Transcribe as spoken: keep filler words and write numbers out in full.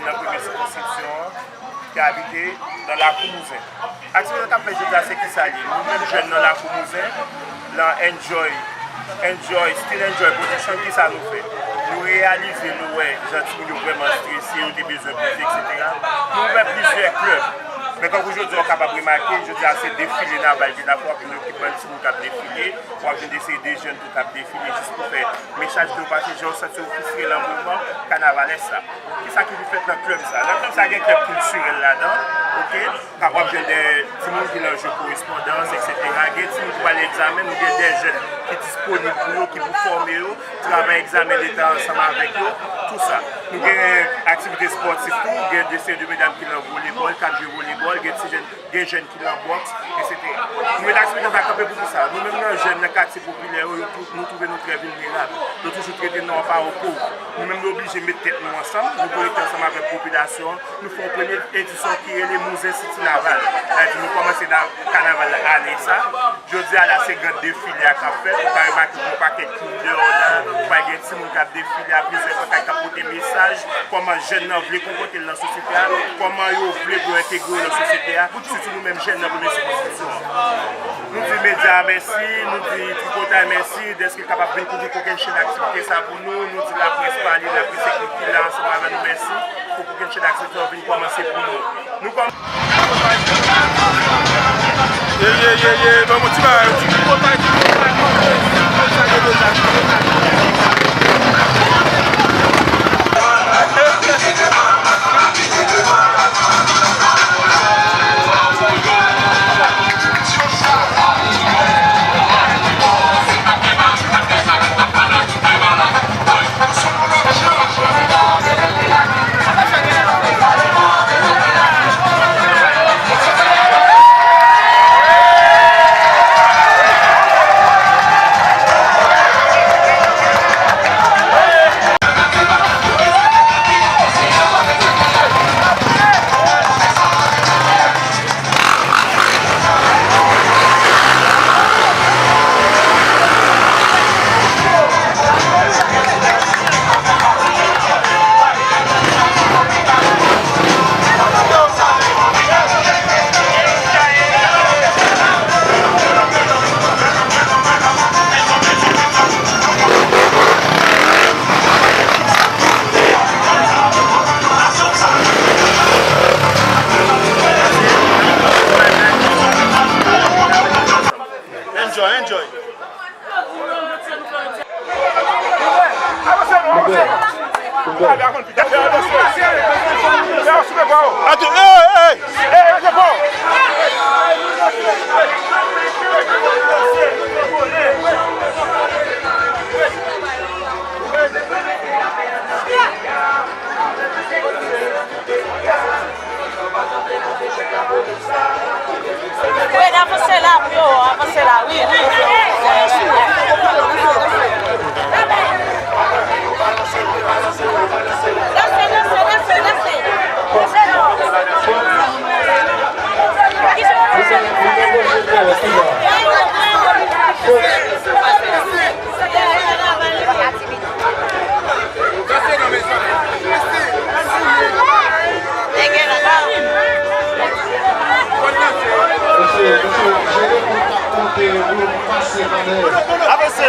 Nan premye sikonskripsyon an, ki abite nan Lakou Mouzen. Aktivite n ap fè jodi a, se kisa l ye? Nou menm jèn nan Lakou Mouzen, nan Enjoy, Enjoy, Still Enjoy Production, kisa nou fè? Nou reyalize, nou wè jan timoun yo vrèman strese, yo te bezwen poze, etsetera. Nou ouvè plizyè klèb. Men kankou jodi a, w kapab remake, jodi a, se defile naval ki la fwa, pou nou ki bann timoun k ap defile, w ap jwenn de seri de jèn tou k ap defile jis pou fè mesaj ke yo pase, jan yo santi yo fristre nan moman kanavalès la. Kisa ki pou fèt nan klèb sa? Nan klèb sa, gen klèb kiltirèl ladan, oke? Ka w ap jwenn de timoun ki nan jwe korespondans, etsetera. Gen timoun ki pral egzamen, nou gen de jèn ki disponib pou yo, ki pou fòme yo, travay egzamen leta ansanm avèk yo, tou sa. Nou gen aktivite espòtif tou, gen de seri de medam ki nan volebòl, k ap jwe volebòl, gen ti jèn, gen jèn ki nan bòks, etsetera. Nou met aktivite sa kanpe pou kisa? Nou menm nan jèn nan katye popilè yo, yo tou- nou twouve nou trè vilnerab. Yo toujou trete nou an paran pòv. Nou menm nou oblije met tèt nou ansanm, nou konekte ansanm avèk popilasyon an, nou fè yon premye edisyon ki rele Mouzen City Naval. Sa vle di nou kòmanse nan kanaval ane sa. Jodi a la, se gran defile a k ap fèt. Ou ka remake gen yon pakèt moun deyò la, ou ka gen timoun k ap defile a plizyè pankart k ap pote mesaj, kòman jèn nan vle konpòte l nan sosyete a, kòman yo vle pou yo entegre yo nan sosyete a, sitou nou menm jèn nan premye sikonskripsyon an. Nou di medya a mèsi, nou di Tripotay mèsi dèske l kapab vin kouvri kokennchenn aktivite sa pou nou, nou di laprès pa li, laprès ekriti la ansanm avè nou mèsi pou kokennchenn aktivite yo vin kòmanse pou nou. Nou kòm- Ye, ye, ye, ye, ban m yon ti bagay, yon ti tripotay, tripotay, tripotay, tripotay, tripotay. Enjoy, enjoy. Atann, ey, ey, ey, ey, ey, ey. Wi, n avanse la, wi, o, avanse la, wi, wi. Danse, danse, danse, danse. Danse, non. Avanse.